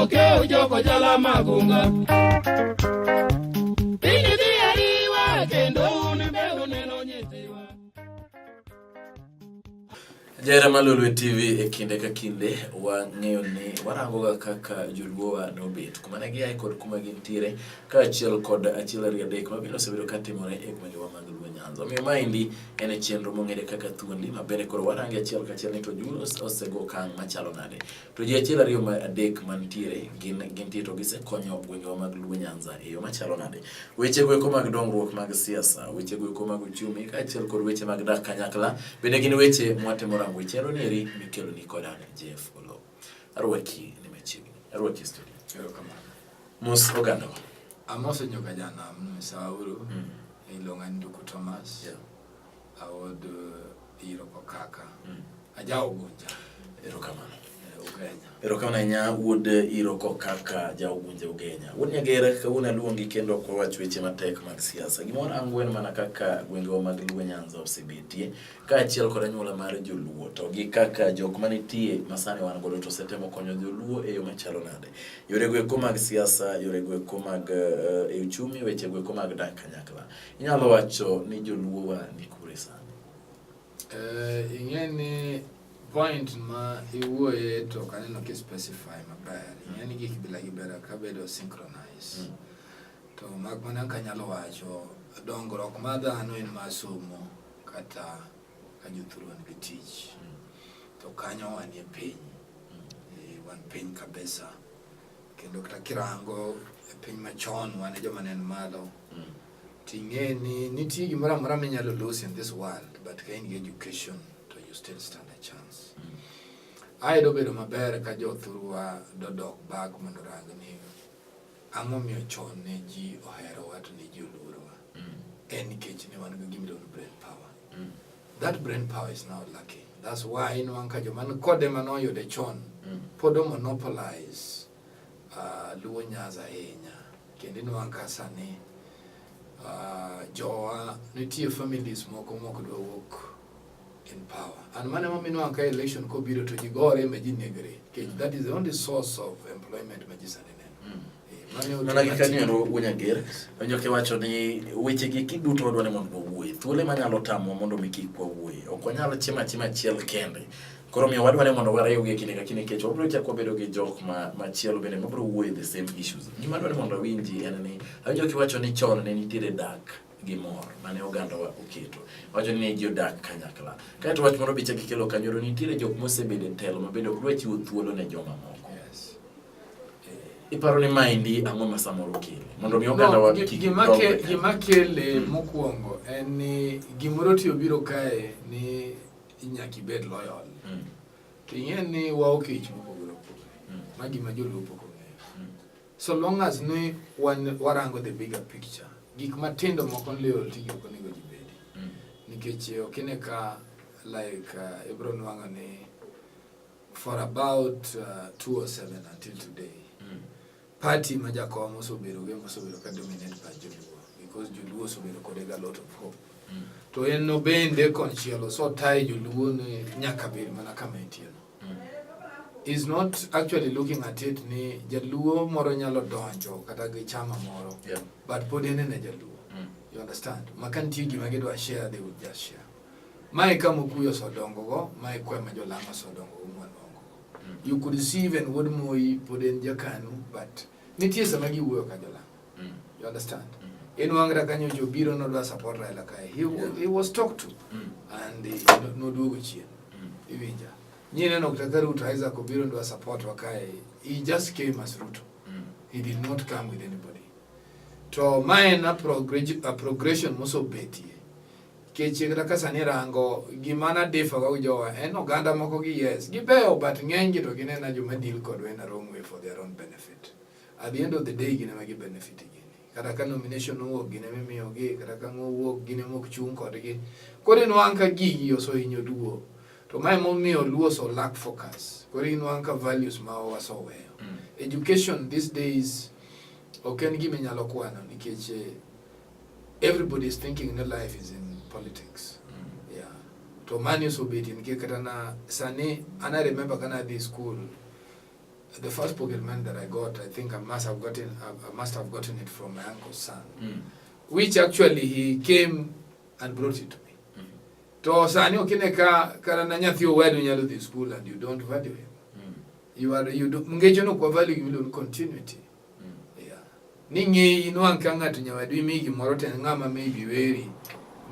Okew joko jala magunga. Piny dhi ariwa kendo un be uneno nyithiwa. Jahera mar Lolwe TV e kinde ka kinde wang'eyo ni warangoga kaka joluowa nobet kuma ne giaye kod kuma gintiere kaachiel kod achiel ariyo adek mabende osebedo katimore e gwengewa mag Luo Nyanza. Omiyo maendi en e chenro mong'ere kaka thuondi ma bende koro warange achiel kachiel ni to Joluo osego okang' machalo nade. To ji achiel ariyo ma adek mantiere gin gintie to gisekonyo gwengewa mag Luo Nyanza e yo machalo nade. Weche goeko mag dongruok mag siasa, weche goeko mag uchumi kaachiel kod weche mag dak kanyakla bende gin weche mwatemo rango e chenro nieri mikeloni kod an Jeff Oloo. Arwaki ni machiegni. Arwaki e studio. Erokamano. Mos ogandawa. Amoso nyuka janam Sauru. Iluonga ni Nduku Thomas. Aod Iro Kokaka. Aja Ugunja. Erokamano. Ugenya. Erokamano ahinya wuod Iro Kokaka ja Ugunja Ugenya. Wuod Nyagere kawuono aluongi kendo ok wawach weche matek mag siasa. Gima warango en mana kaka gwengewa mag Luo Nyanza osebetie kaachiel kod anyuola mar joluo to gi kaka jok manitie masani wan godo to osetemo konyo joluo e yo machalo nade. Yore goeko mag siasa, yore goeko mag e uchumi, weche goeko mag dak kanyakla. Inyalo wacho ni joluo wa ni kure sani? Ing'e ni point ma iwuoye to ok aneno ki specify maber. Ing'e ni gik bila gi ber ka bedo synchronize. To mak mana kanyalo wacho dongruok mar dhano en mar somo kata ka jothurwa nigi tich. To kanyo wanie piny. Wan piny kabisa. Kendo kata kirango e piny machon wan e joma ne malo. Ting'e ni nitie gimoro amora minyalo lose in this world, but ka in gi education to you still stand a chance. Ae dobedo maber ka jothurwa dodok back mondo orang ni ang'o miyo chon ne ji oherowa to ne ji oluorowa. En nikech ne wan gi gima iluongo ni brain power. That brain power is now lacking. That's why inwang' ka joma ni kode manoyude chon pod o monopolize Luo Nyanza ahinya. Kendo inwang' ka sani jowa nitie families moko mok dwa wuok in power. And mano ema minwang' ka election kobiro to ji gore ma ji negre. Nikech that is the only source of employment ma ji sani neno. Mano Mana gi kanyo ero wuo Nyager, awinjo kiwacho ni weche gi duto wadwa ni mondo wawuoye. Thuolo ema nyalo tamowa mondo mi kik wawuoye. Ok wanyal chiemo achiema achiel kende. Koro omiyo wadwa ni mondo wariwgi e kinde ka kinde nikech wabiro chako wabedo gi jok ma machielo bende mabiro wuoyo the same issues. Gima adwa ni mondo awinji en ni awinjo kiwacho ni chon ne nitiere dak gi mor mane ogandawa oketo. Wacho ni ji odak kanyakla. Kaeto wach moro be ichako ikelo kanyo nitiere jok mosebedo e telo ma bende ok dwa chiwo thuolo ne joma moko. Yes. Iparo ni maendi ang'o ma samoro kele mondo mi oganda wa kik dongre ka? Gima kele mokwongo en ni gimoro tiyo biro kae ni nyaka ibed loyal. To ing'e ni wa okech mopogore opogore. Ma gima joluo pok ong'eyo. So long as ni wan warango the bigger picture, gik matindo moko loyalty gi ok onego ji bedi. Nikech ok ine ka like ibro nwang'o ni for about 2007 until today, party ma jakom osebedo go mosebedo ka dominate by joluo because joluo osebedo kode ga lot of hope. To en no bende konchiel osetie joluo ni nyaka bed mana kama entie no. Is not actually looking at it ni jaluo moro nyalo donjo kata gi chama moro, but pod en ene jaluo. You understand? Ma ka nitie gima gidwa share, they will just share. Mae kama Okuyu osedongo go, mae kwe ma Jolang'o osedongo go mwanwang'o go. You could see even wuod Moi pod en jakanu, but nitie sama giwuoyo ka Jolang'o. You understand? Inwang'ra kanyo jobiro nodwa support Raila kae. He was talked to and noduogo chien. Iwinja. Nyineno kata ka Ruto Isaac obiro nodwa support wa kae. He just came as Ruto. He did not come with anybody. To mae en a progression mosebetie. Nikech kata ka sani rango gima na differ go gi jowa en oganda moko gi yes gibeyo but ng'eny gi to ginena joma deal kodwa in a wrong way for their own benefit. At the end of the day gin ema gi benefit gini. Kata ka nomination owuok gin ema imiyogi, kata ka ng'o owuok gin ema ok chung' kodgi. Koro inwang' ka gigi osehinyo Luo. To mae momiyo Luo so lack focus. Koro inwang' ka values ma waseweyo. Education these days ok en gima inyalo kwano nikech everybody is thinking ni life is in politics. Yeah. To mani osebetie nikech kata na sani an I remember kana adhi school. The first pocket money that I got, I think I must have gotten it from my uncle's son, which actually he came and brought it to me. To sani okine ka kata na nyathi owadu nyalo dhi school and you don't value him. You are you do ngecho no kwa value gimiluongo ni continuity. Yeah. Ni ng'eyi inwang' ka ng'ato nyawadu imiyi gimoro to en ng'ama maybe weri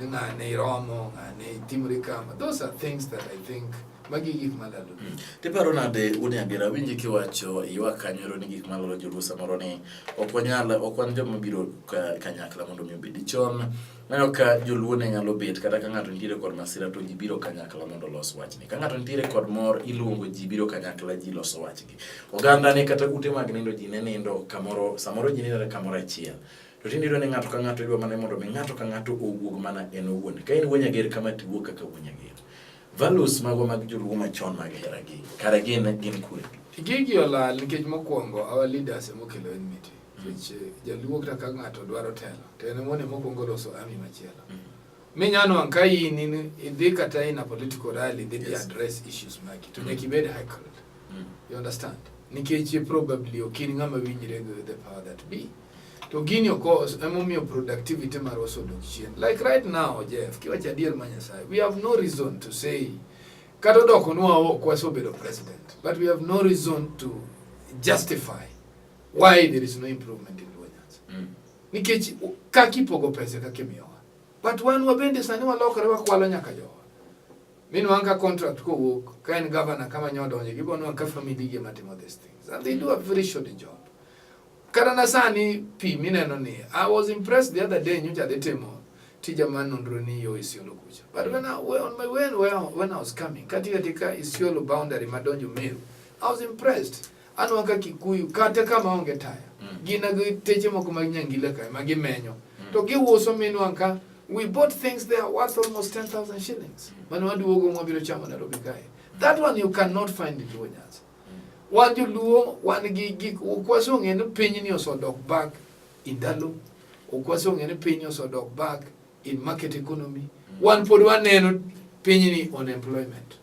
ni ng'ane iromo ng'ane itimri kama. Those are things that I think magi gik malalo. Tiparo nade wuod Nyagera, awinji kiwacho ywak kanyo ero ni gik malalo joluo samoro ni ok wanyal ok wan joma biro kanyakla mondo mi obedi chon. Aneno ka joluo ne nyalo bet kata ka ng'ato nitiere kod masira to ji biro kanyakla mondo olos wachni. Ka ng'ato nitiere kod mor iluongo ji biro kanyakla ji loso wachgi. Oganda ne kata ute mag nindo ji ne nindo kamoro samoro ji nindo kamoro achiel. To tinde iyudo ni ng'ato ka ng'ato idwa mana mondo mi ng'ato ka ng'ato owuog mana en owuon. Ka in wuon Nyager kama to iwuog kaka wuon Nyager. Values magwa mag joluo machon mag hera gi kare gin kure? Gigi olal nikech mokwongo our leaders emokelo enmity. Nikech jaluo kata ka ng'ato dwaro telo to en emone mokwongo loso army machielo. Minya nwang' ka in idhi kata in a political rally idhi address issues magi to nyaka ibed heckled. You understand? Nikech probably ok in ng'ama winjre gi the power that be. To gini ok emomiyo productivity marwa osedok chien. Like right now, Jeff, kiwacho adier ma Nyasaye, we have no reason to say kata odokonwa ok wasebedo president, but we have no reason to justify why there is no improvement in Luo Nyanza. Nikech kaka ipogo pesa kaka imiyowa. But wan wabende sani walokore wakwalo nyaka jowa. Minwang' ka contract kowuok, ka en governor kama nyodonje, gibo nwang' ka family gi ema timo these things. And they do a very shoddy job. Kata na sani pi mineno ni, I was impressed the other day nyocha adhi timo tija mar nonro ni yo Isiolo kucha. But when I, on my way when I was coming, katika Isiolo boundary madonjo Meru, I was impressed. Anwang' ka Kikuyu kata kama onge taya. Gin gi teche moko mag nyangila kae ma gimenyo. To giuso minwang' ka we bought things there worth almost 10,000 shillings. Mano waduogo mwabiro chamo Nairobi kae. That one you cannot find in Luo Nyanza. Wan joluo wan gi gik ok wasong'e ni pinyni osedok back in ndalo, ok wasong'e ni piny osedok back in market economy. Wan pod waneno pinyni on employment.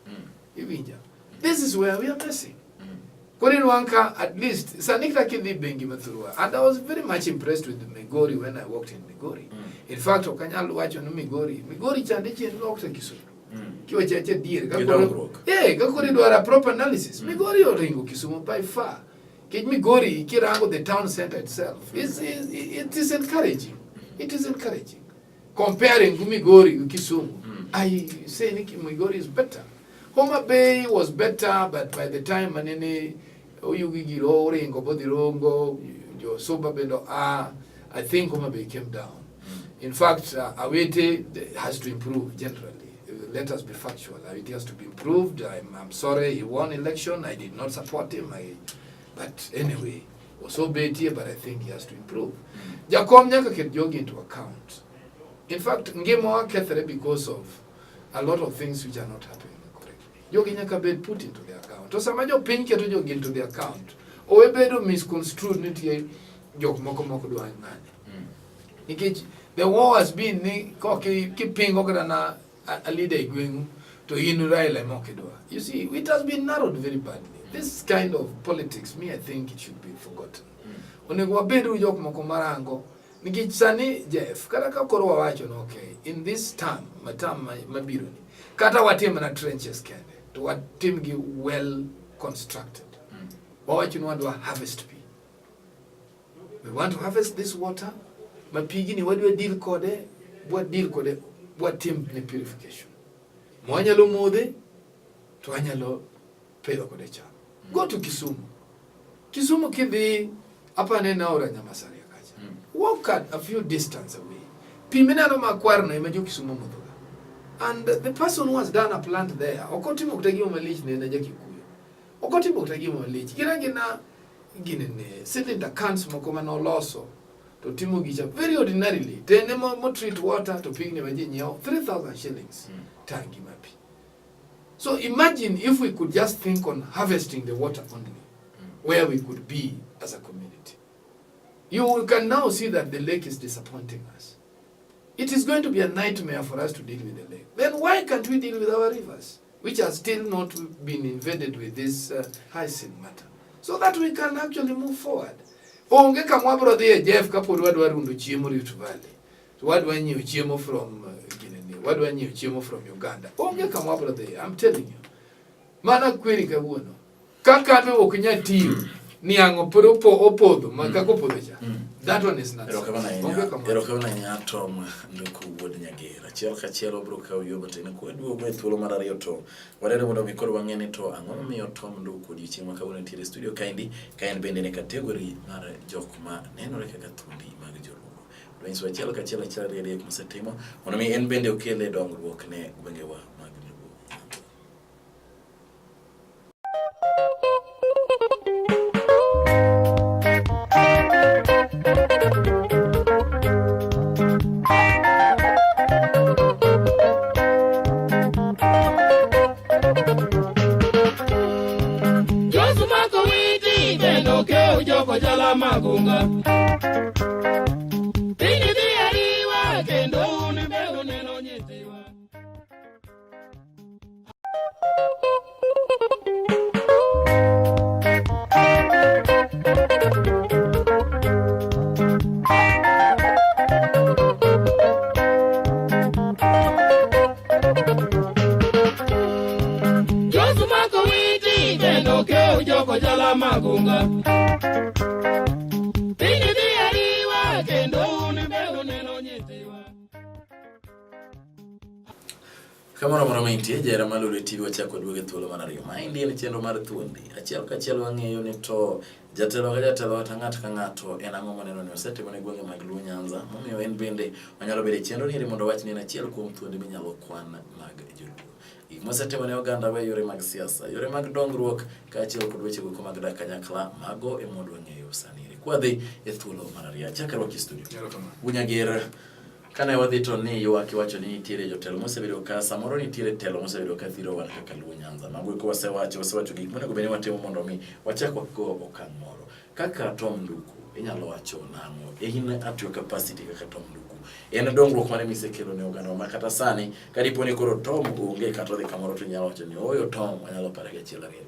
Iwinja? This is where we are messing. Koro inwang' ka at least sani kata kidhi bengi mathurwa and I was very much impressed with Migori when I worked in Migori. In fact ok anyal wacho ni Migori, Migori chande chien ok ta Kisumu. Kiwacho acha adier ka Gi koro dongruok. ka koro idwaro a proper analysis, Migori oringo Kisumu by far. Nikech Migori kirango the town center itself it is encouraging. It is encouraging. Comparing Migori with Kisumu, I say ni Migori is better. Homa Bay was better, but by the time manene Oyugi giro oringo bodhi rongo jo Suba bendo I think Homa Bay came down. In fact, Awiti has to improve generally. Let us be factual. Awiti has to be improved. I'm sorry he won election. I did not support him. But anyway, osebetie, but I think he has to improve. Jakom nyaka ket jogi into account. In fact, ngima wa kethre because of a lot of things which are not happening correctly. Jogi nyaka bed put into the account. To sama jopiny keto jogi into the account, owe bedo misconstrued nitie jok moko mok dwa ng'ane. Nikech the war has been ni koki kipingo kata na a leader e gweng'u to in Raila ema ok idwa. You see, it has been narrowed very badly. This kind of politics, me I think it should be forgotten. Onego wabed uru jok moko marango nikech sani Jeff, kata ka koro wawacho ni okay, in this term, ma term mabiro ni, kata watim mana trenches kende, to watim gi well constructed. Wawacho ni wadwa harvest pi. We want to harvest this water, ma pigni wadwa deal kode, bwa deal kode, bwa tim ne purification. Ma wanyalo modhe, to wanyalo pidho kode cham. Go to Kisumu. Kisumu kidhi, apa neno aora Nyamasaria kacha. Walk at a few distance away. Pi mineno makwar no ema jo Kisumu modhoga. And the person who has done a plant there, ok otimo kata gima malich ne en ja Kikuyu. Ok otimo kata gima malich. Gin agina ginene cylinder cans moko mane oloso to timo gicha very ordinarily. To en ema mo treat water to pigni ma ji nyiewo 3,000 shillings tangi ma pi. So imagine if we could just think on harvesting the water only, where we could be as a community. You can now see that the lake is disappointing us. It is going to be a nightmare for us to deal with the lake. Then why can't we deal with our rivers, which are still not been invaded with this hyacinth matter? So that we can actually move forward. Onge kama wabro dhiye Jeff kapod wadwa rundo chiemo Rift Valley. To wadwa nyiewo chiemo from ginene, wadwa nyiewo chiemo from Uganda. Onge kama wabro dhiye, I'm telling you. Mana kweri kawuono. Ka kano ok nyal tiyo, niang' pod opodho, ma kaka opodho cha. That one is not. Erokamano Onge ahinya. kama. Erokamano ahinya Tom Nduku wuod Nyager. Achiel kachiel wabiro kawo yo matin kwaduogo e thuolo mar ariyo to waneno mondo mi koro wang'e ni to ang'o momiyo Tom Nduku odiochieng' ma kawuono nitiere e studio kaendi ka en bende ne category mar jok ma nenore kaka thuondi mag joluo. Dwanyiso achiel kachiel achiel ariyo adek mosetimo mondo mi en bende okele dongruok ne gwengewa mag Luo. Josu mako witi kendo keo joko jala magunga. Piny dhi ariwa kendo un be uneno nyithiwa. Josu mako witi kendo keo joko jala magunga. Piny dhi ariwa kendo un be uneno nyithiwa. Kamoro amora ma intie, jahera mar Lolwe TV wachako waduogo e thuolo mar ariyo. Maendi en chenro mar thuondi. Achiel kachiel wang'eyo ni to jatelo ka jatelo kata ng'ato ka ng'ato en ang'o moneno ni osetimo ne gwenge mag Luo Nyanza momiyo en bende onyalo bedo e chenro ni mondo wach ni en achiel kuom thuondi minyalo kwan mag joluo. Gik mosetimo ne oganda wa e yore mag siasa, yore mag dongruok kaachiel kod weche go mag dak kanyakla, mago ema wadwa ng'eyo sani. Kwadhi e thuolo mar ariyo. Achak arwaki e studio. Erokamano. Unyager kane wadhi to ni ywak iwacho ni nitiere jotelo mosebedo ka samoro nitiere telo mosebedo ka thiro wan kaka Luo Nyanza. Mago eko wasewacho, wasewacho gik monego bed ni watimo mondo mi wachak wago okang' moro. Kaka Tom Nduku, inyalo wacho nang'o? In at your capacity kaka Tom Nduku. En dongruok mane misekelo ne oganda ma kata sani ka dipo ni koro Tom onge kata odhi kamoro to inyalo wacho ni ooyo Tom wanyalo pare gi achiel ariyo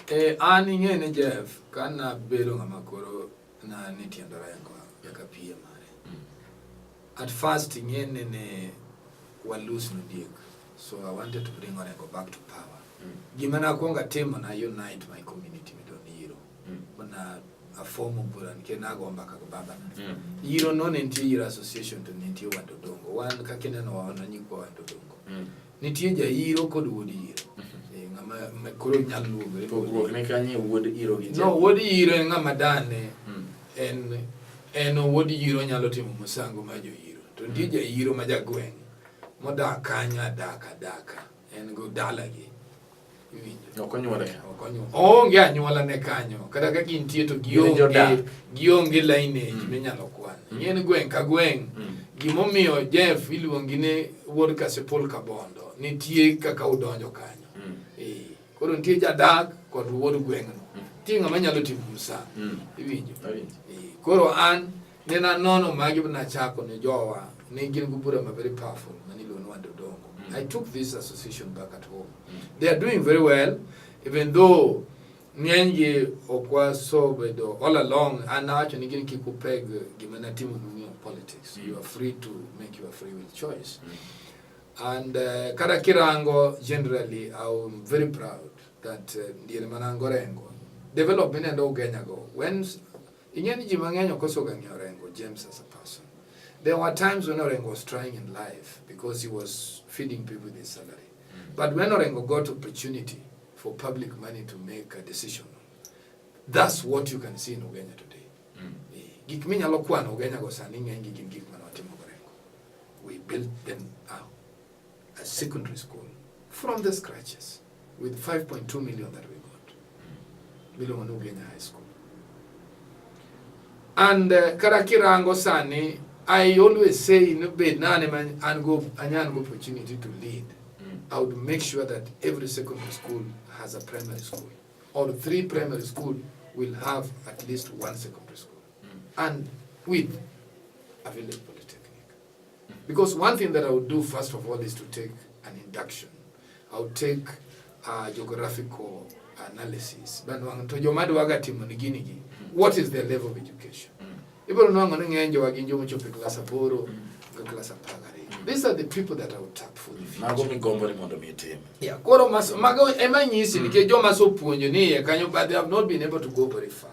adek. An ing'e ni Jeff, ka nabedo ng'ama koro na ni tiend Orengo kaka PA mare. At first ing'e ni ne wa lose Nodiek, so I wanted to bring Orengo back to power. Gima nakwongo atimo na unite my community miluongo ni Yiro. Mana afomo bura nikech nago mbaka gi babana. Yiro no ne nitie Yiro Association to ne nitie Wandodongo. Wan kaka ineno wan nyikwa Wandodongo. Nitie jayiro kod wuod yiro. Ng'ama koro nyalo luongore. Pogruok ne kanye wuod iro gi No, wuod yiro en ng'ama dane. En wuod yiro nyalo timo musango mar joyiro. To nitie jayiro ma jagweng' modak kanyo adaka adaka. En go dalagi. Iwinjo? Ok onyuole ka. Ok onyuole. Oonge anyuola ne kanyo. Kata ka gintie to gionge lineage minyalo kwan. Ing'e ni gweng' ka gweng' gimomiyo Jeff iluongi ni wuod Kasipul Kabondo nitie kaka udonjo kanyo. Koro nitie jadak kod wuod gweng'no. Nitie ng'ama nyalo timo musango. Iwinjo? Koro an ne nanono magi nachako ne jowa ne gin gi bura ma very powerful mane iluongo ni Wandodongo. I took this association back at home. They are doing very well, even though ng'enygi ok wasebedo all along. An nawacho ni gin kik upeg gima natimo nu politics. You are free to make your free will choice. And kata kirango generally, I'm very proud that diere mana an Orengo development nendo Ugenya go. When ing'e ni ji mang'eny ok osoga ng'eyo Orengo James as a person. There were times when Orengo was trying in life because he was feeding people with his salary. But when Orengo got opportunity for public money to make a decision, that's what you can see in Ugenya today. Gik minyalo kwano Ugenya go sani ng'eny gi gin gik mane watimo go Orengo. We built them up a secondary school from the scratches with 5.2 million that we got. Miluongo ni Ugenya High School. And kata kirango sani, I always say ni bed nane ma an go anyan go opportunity to lead. I would make sure that every secondary school has a primary school, or 3 primary school will have at least 1 secondary school, and with a village polytechnic. Because one thing that I would do first of all is to take an induction. I would take geographical analysis banwang'o to joma dwaga timo ni gini gi what is their level of education ibiro nwang'o ni ng'eny jowa gin joma ochopo e klas 8 ga klas 12. These are the people that I would tap for the future. Mago migombo ni mondo mi itim. Yeah, koro mago ema nyisi nikech joma asepuonjo ni iye kanyo, but they have not been able to go very far.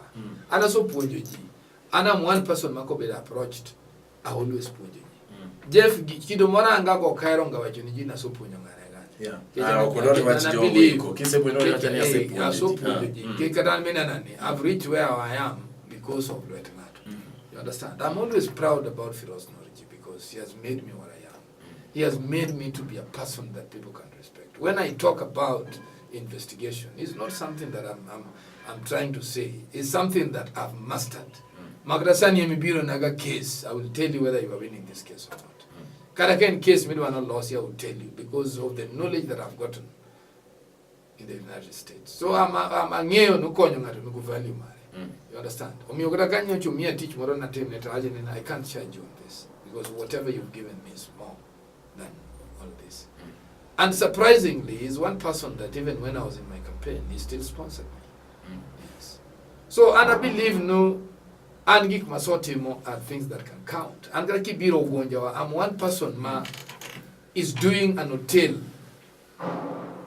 An asepuonjo ji. An am one person ma kobedo approached, I always puonjo ji. Jeff, kido moro anga go ok ahero ga wacho ni ji nasepuonjo ng'ane gane. Nikech Ah, ok odwar wach an jogo believe- eko. Kisepuonjo wacho ni asepuonjo ji. Asepuonjo ji. Nikech kata an minena ni, I've reached where I am because of lwet ng'ato. You understand? I'm always proud about Firoz Norji because he has made me what I am. He has made me to be a person that people can respect. When I talk about investigation, it's not something that I'm trying to say. It's something that I've mastered. Magrasani emibiro naga case, I will tell you whether you are winning this case or not. Kata ka en case midwa no losi, I will tell you because of the knowledge that I've gotten in the United States. So I'm ang'eyo nokonyo ng'ato nigi value mare. You understand? Omiyo kata ka nyocha omiya tich moro natimne to awacho ni I can't charge you on this because whatever you've given me is more than all this. And surprisingly, he's one person that even when I was in my campaign, he still sponsored me. Yes. So, and I believe no, an gik masotimo are things that can count. An kata kibiro Ugunjawa, I'm one person ma is doing an hotel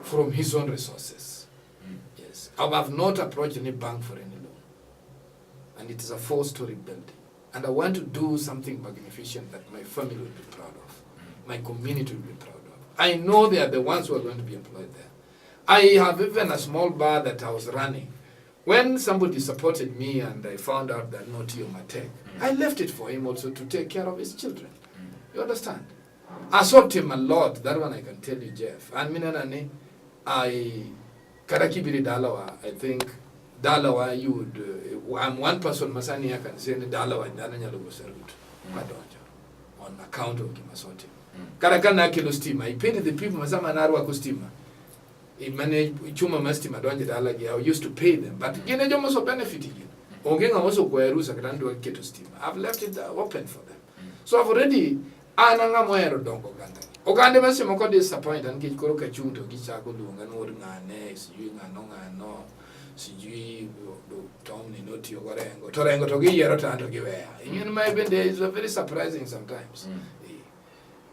from his own resources. Yes. I have not approached any bank for any loan. And it is a 4-story building. And I want to do something magnificent that my family will be proud of. My community will be proud of. I know they are the ones who are going to be employed there. I have even a small bar that I was running. When somebody supported me and I found out that not matek, I left it for him also to take care of his children. You understand? I sought him a lot. That one I can tell you, Jeff. And minanani, I karakibiri dalawa. I think dalawa you would. I'm one person masani I can say dalawa ndana nyalo salute madonjo on account of gimasoti. Karakana kelo stima. I paid the people masama narwa ko stima. I manage chuma ma stima donjo dala gi. I used to pay them, but gine jomo so benefit gi. Onge ng'ama osokwayo rusa kata ndwa keto stima. I've left it open for them. So I've already an ng'ama ohero dongo oganda. Oganda ma seche moko disappoint nikech koro kachung' to gichako luonga ni wuod ng'ane, sijui ng'ano ng'ano, sijui Tom ni notiyo go Orengo. To Orengo to giyiero to an to giweya. Ing'e ni mae bende is very surprising sometimes.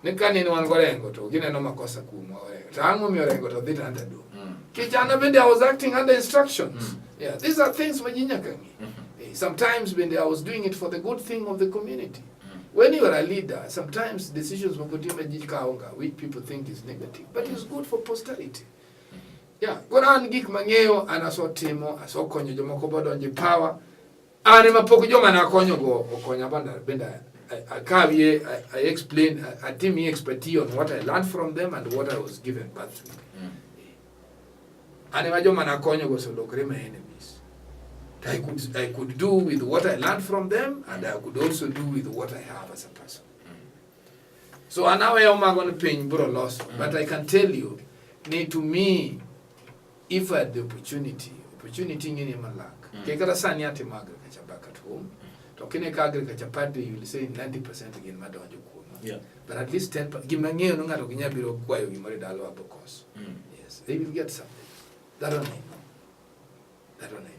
Ni ka nene wan go Orengo to gineno makosa kuomwa Orengo. To ang'o momiyo Orengo to dhi to an to adong'. Kijana bende I was acting under instructions. Yeah, these are things ma ji nyaka ng'e. Sometimes bende I was doing it for the good thing of the community. When you are a leader, sometimes decisions moko nitie ma ji kawo ga, which people think is negative, but it's good for posterity. Yeah, koro an gik mang'eyo, an asetimo, asekonyo jomoko bodonjo e power. An ema pok joma nakonyo go okonya banda bende akawie, I explain, atimi expertise on what I learned from them and what I was given birth with. An ema joma nakonyo go oselokre my enemies. I could do with what I learned from them, and I could also do with what I have as a person. So an aweyo mago ni piny biro loso. But I can tell you, ni to me, if I had the opportunity, opportunity ng'eni ema lack. Nikech kata sani atimo agriculture back at home, to kine ka agriculture party, you will say 90% gin madonjo kuoma. But at least 10%, gima ng'eyo ni ng'ato ok nyal biro kwayo gimoro e dalawa bokoso. Yes, they will get something. That one I know. That one I know.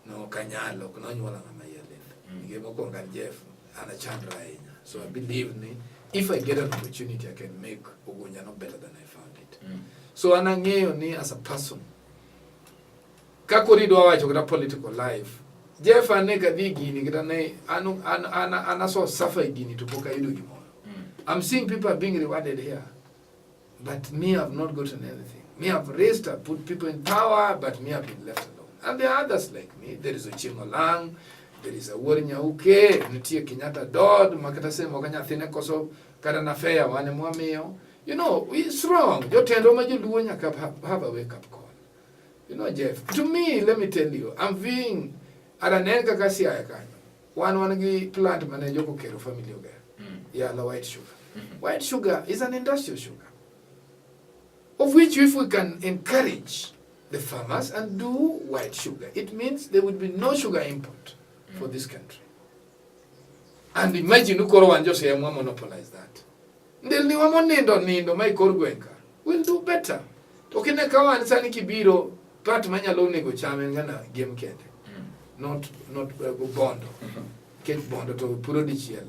No, ok anyal, ok nonyuola ng'ama iye lit. Nikech mokwongo an Jeff, an achandra ahinya. So I believe ni if I get an opportunity, I can make Ugunja no better than I found it. So an ang'eyo ni as a person, ka koro idwa wacho kata political life, Jeff ane kadhi gini kata ne an aso suffer e gini to pok ayudo gimoro. I'm seeing people are being rewarded here, but me, I've not gotten anything. Me, I've raised, I've put people in power, but me, I've been left alone. And there are others like me. There is Ochieng Olang, there is Awuor Nyauke, nitie Kenyatta Dodd, makata semo ka nyathine koso kata na fare wane mwamiyo. You know, it's wrong. Jotendwa ma joluo nyaka have a wake-up call. You know, Jeff, to me, let me tell you, I'm being, aranen kaka Siaya kanyo. Wan gi plant mane joko kero family ogero. Yala white sugar. White sugar is an industrial sugar, of which if we can encourage the farmers and do white sugar, it means there would be no sugar import for this country. And imagine ukoro wan josiaya monopolize that. Ndelni wa monindo nindo ma ikor gweng' ka will do better. To kine ka wan sani kibiro part manyalo nego cham en gana gem kende. Not bondo. Nikech bondo to puro dichiel.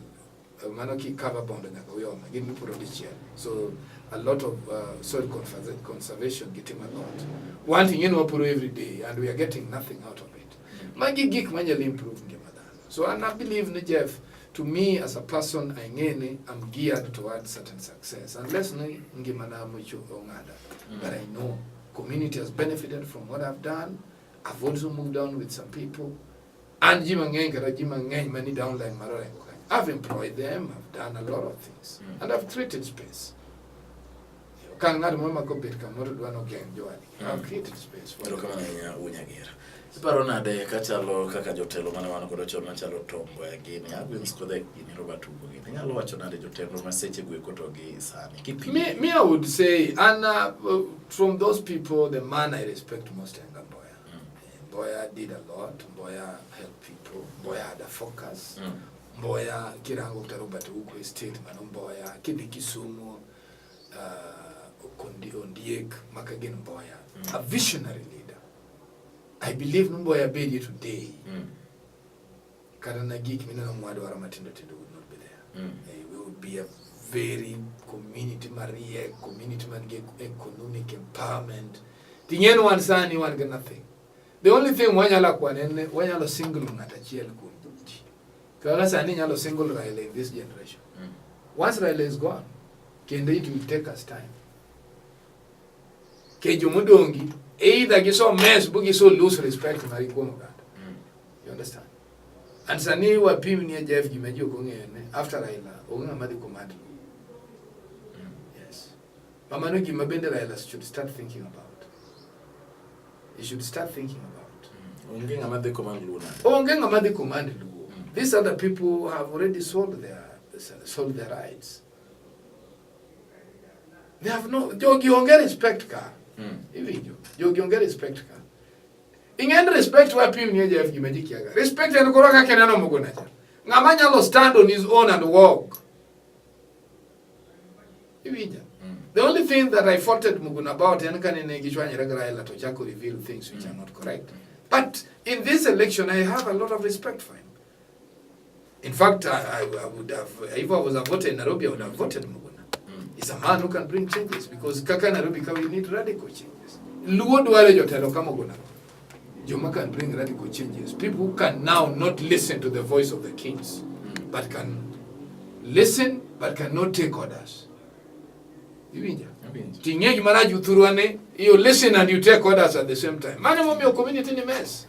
Mano ki cover bondo nyaka uyoma. Gin gipuro dichiel. So a lot of soil conservation gitimo a lot. One thing in wapuro every day and we are getting nothing out of it. Magi gik manyalo improve ngima dhano. So and I believe ni Jeff, to me as a person ang'e ni I'm geared towards certain success. Unless ni ngimana mocho ong'ada. But I know community has benefited from what I've done. I've also moved on with some people. And ji mang'eny kata ji mang'eny mani downline mar Orengo kanyo. I've employed them, I've done a lot of things. And I've created space. Ka ng'at moro ma kobet kamoro dwa nogeng' jowadgi. I've created space for them. Erokamano ahinya Wunyagera. Iparo nade kachalo kaka jotelo mane wan godo chon machalo Tom Mboya gini, Agnes Kodhek gini, Robert Ouko gini. Inyalo wacho nade jotelo ma seche go eko to gi sani? Kipimo. Me, I would say, and from those people, the man I respect most is Mboya. Mboya did a lot. Mboya helped people. Mboya had a focus. Mboya kirango kata Robert Ouko Estate mano Mboya kidhi Kisumu Ondiek maka gin Mboya. A visionary leader. I believe ni Mboya bedie today. Kata na gik mineno mwadwaro matindo tindo would not be there. We would be a very community mariek, community man gi economic empowerment. Ting'en wan sani wan gi nothing. The only thing wanyalo kwan en ni wanyalo single ng'at achiel kuom ji. Kaka sani inyalo single Raila in this generation. Once Raila is gone, kendo it will take us time. Ke jomodongi either giso mess bu giso lose respect mari kuom oganda. You understand? And sani wapim ni Jeff gima ji ok ong'eyo ne after Raila onge ng'ama dhi command Luo. Yes. Ma mano gima bende Raila should start thinking about. He should start thinking about. Onge ng'ama dhi command Luo nade? Onge ng'ama dhi command Luo. These other people have already sold their rights. They have no jogi onge respect ka. Iwinjo. Jogi onge respect ka. Ing'en respect wapim ni Jeff gima ji kiaga. Respect en koro kaka ineno Muguna cha. Ng'ama nyalo stand on his own and walk. Iwinja. The only thing that I faulted Muguna about en kane ne gichwanyore gi Raila to chako reveal things which are not correct. But in this election, I have a lot of respect for him. In fact, I would have, if I was a voter in Nairobi, I would have voted Muguna. He's a man who can bring changes because kaka Nairobi ka we need radical changes. Luo dwaro jotelo ka Muguna. Joma can bring radical changes. People who can now not listen to the voice of the kings, but can listen but cannot take orders. Iwinja? Awinjo. Ting'e gima rach uthurwa ni you listen and you take orders at the same time. Mano emomiyo community ni mess.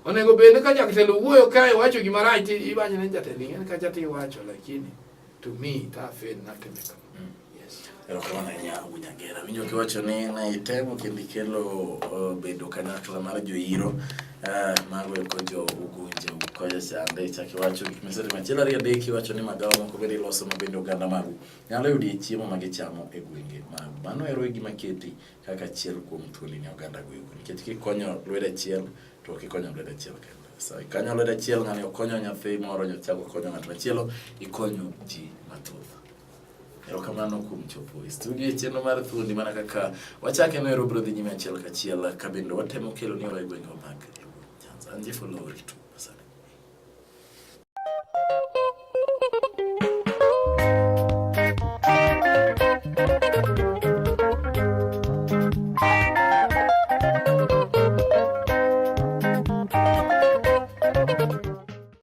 Onego bed ni ka jatelo wuoyo kae wacho gima rach ti iwacho ne jatelo ing'e ni kacha tiwacho lakini to me ta fail natime kama. Yes. Erokamano ahinya Wunyagera. Winjo kiwacho ni ne itemo kendo ikelo bedo kanyakla mar joiro mago eko jo Ugunja kocha chande ichako iwacho gik misetimo achiel ariyo adek iwacho ni magawa moko bende iloso ma bende oganda magu nyalo yudie chiemo ma gichamo e gwenge magu. Mano ero e gima keti kaka achiel kuom thuondi ne oganda go eko nikech kikonyo lwedo achiel to ok ikonyo lwedo achiel kende. So ikonyo lwedo achiel ng'ani okonyo nyathi moro nyochako okonyo ng'at machielo ikonyo ji mathoth. Erokamano kuom chopo e studio e chenro mar thuondi mana kaka wachake no ero biro dhi nyime achiel kachiel ka bende watemo kelo ni e gwenge mag Luo Nyanza. An Jeff Oloo, ritu.